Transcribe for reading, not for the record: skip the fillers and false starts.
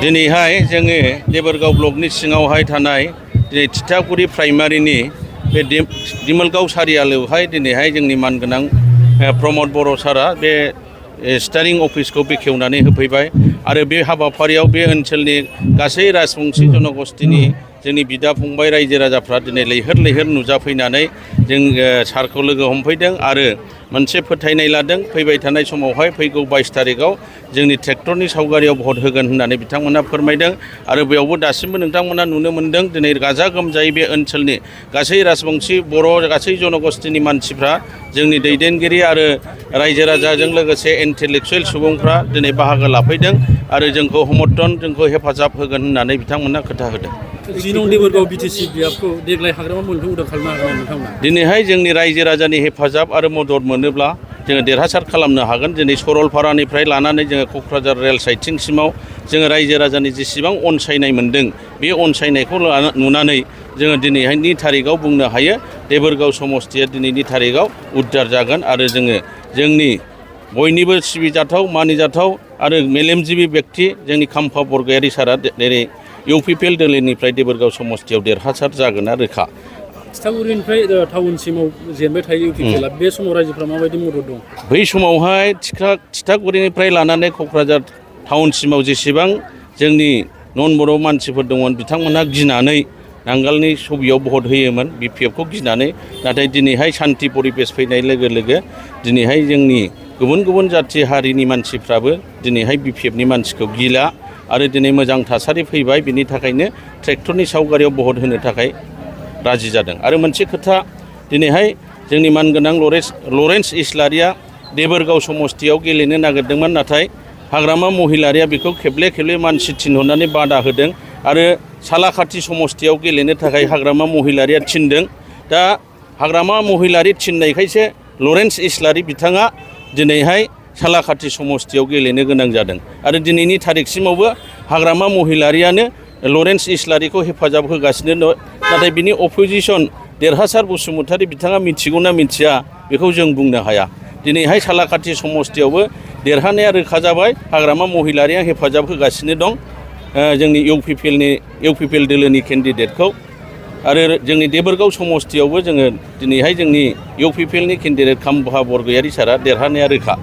दिनैहाय जोङो देबोरगाव ब्लकनि सिङावहाय थानाय दिनै थिथागुरि प्राइमारिनि बे दिमोलगाव सारियालियावहाय दिनैहाय जोंनि मानगोनां प्रमद बर' सारा बे स्टारिं अफिसखौ बेखेवनानै होफैबाय आरो बे हाबाफारियाव बे ओनसोलनि गासै राजबंशी जनगोष्ठीनि जोंनि बिदा फंबाय रायजो राजाफ्रा दिनै लैहोर लैहोर नुजाफैनानै जों सारखौ लोगो हमफैदों आरो मोनसे फोथायनाय लादों फैबाय थानाय समावहाय फैगौ 22 तारिखआव जोंनि ट्रेक्टरनि सावगारियाव भट होगोन होननानै बिथांमोना फोरमायदों आरो बेयावबो दासिमबो नोंथांमोना नुनो मोन्दों दिनै गाजा गोमजायै बे ओनसोलनि गासै राजबंशी बर' गासै जनगोष्ठीनि मानसिफ्रा जोंनि दैदेनगिरि आरो रायजो राजाजों लोगोसे इन्टेलेक्चुवेल सुबुंफ्रा दिनै बाहागो लाफैदों आरो जोंखौ समर्थन जोंखौ हेफाजाब होगोन होननानै बिथांमोना खोथा होदों। देबोरगाव बिटिसि बियाबखौ देग्लाय हाग्रामा मुलुगखौ उदां खालामनो हागोन नोंथांमोना? दिनैहाय जोंनि रायजो राजानि हेफाजाब आरो मदद मोनोब्ला जोङो देरहासार खालामनो हागोन। दिनै सरलपारानिफ्राय लानानै जोङो क'क्राझार रेल साइडसिमसिमाव जोङो रायजो राजानि जेसेबां अनसायनाय मोन्दों बे अनसायनायखौ नुनानै जोङो दिनैहायनि थारिखआव बुंनो हायो देबोरगाव समस्तिया दिनैनि थारिखआव उद्धार जागोन आरो जोङो जोंनि बयनिबो सिबिजाथाव मानिजाथाव आरो मेलेमजिबि व्यक्ति जोंनि खाम्फा बरगयारी सारा दिनै इउपिपिएल दोलोनिफ्राय देबोरगाव समस्तियाव देरहासार जागोना रोखा। थिथागुरिनिफ्राय टाउनसिमाव जेनबाय थायो इउपिपिएलआ बे समाव रायजोफ्रा माबायदि मदद दं? बै समावहाय थिथागुरिनिफ्राय लानानै क'क्राझार टाउनसिमाव जेसेबां जोंनि नन बर' मानसिफोर दंमोन बिथांमोनहा गिनानै नांगालनि सबियाव भट होयोमोन बिपिएफखौ गिनानै। नाथाय दिनैहाय सान्थि परिबेस फैनाय लोगो लोगो दिनैहाय जोंनि गुबुन गुबुन जाथि हारिनि मानसिफ्राबो दिनैहाय बिपिएफनि मानसिखौ गिला आरो दिनै मोजां थासारि फैबाय बिनि थाखायनो ट्रेक्टरनि सावगारियाव भट होनो थाखाय राजि जादों। आरो मोनसे खोथा दिनैहाय जोंनि मानगोनां लरेन्स इस्लारिया देबोरगाव समस्तियाव गेलेनो नागिरदोंमोन नाथाय हाग्रामा महिलारिया बेखौ खेबले खेबले मानसि थिनहरनानै बादा होदों आरो सालाखाथि समस्तियाव गेलेनो थाखाय हाग्रामा महिलारिया थिनदों। दा हाग्रामा महिलारि थिननायखायसो लरेन्स इस्लारि बिथाङा दिनैहाय सालाखाथि समस्तियाव गेलेनो गोनां जादों आरो दिनैनि थारिखसिमावबो हाग्रामा महिलारियानो लरेन्स इस्लारिखौ हेफाजाब होगासिनो दं। नाथाय बिनि अपोजिसन देरहासार बसुमतारी बिथाङा मिथिगौना मिथिया बेखौ जों बुंनो हाया। दिनैहाय सालाखाथि समस्तियावबो देरहानाया रोखा जाबाय हाग्रामा महिलारिया हेफाजाब होगासिनो दं जोंनि इउपिपिएल दोलोनि केन्डिडेटखौ आरो जोंनि देबोरगाव समस्तियावबो जोङो दिनैहाय जोंनि इउपिपिएलनि केन्डिडेट खाम्फा बरगयारी सारा देरहानाया रोखा।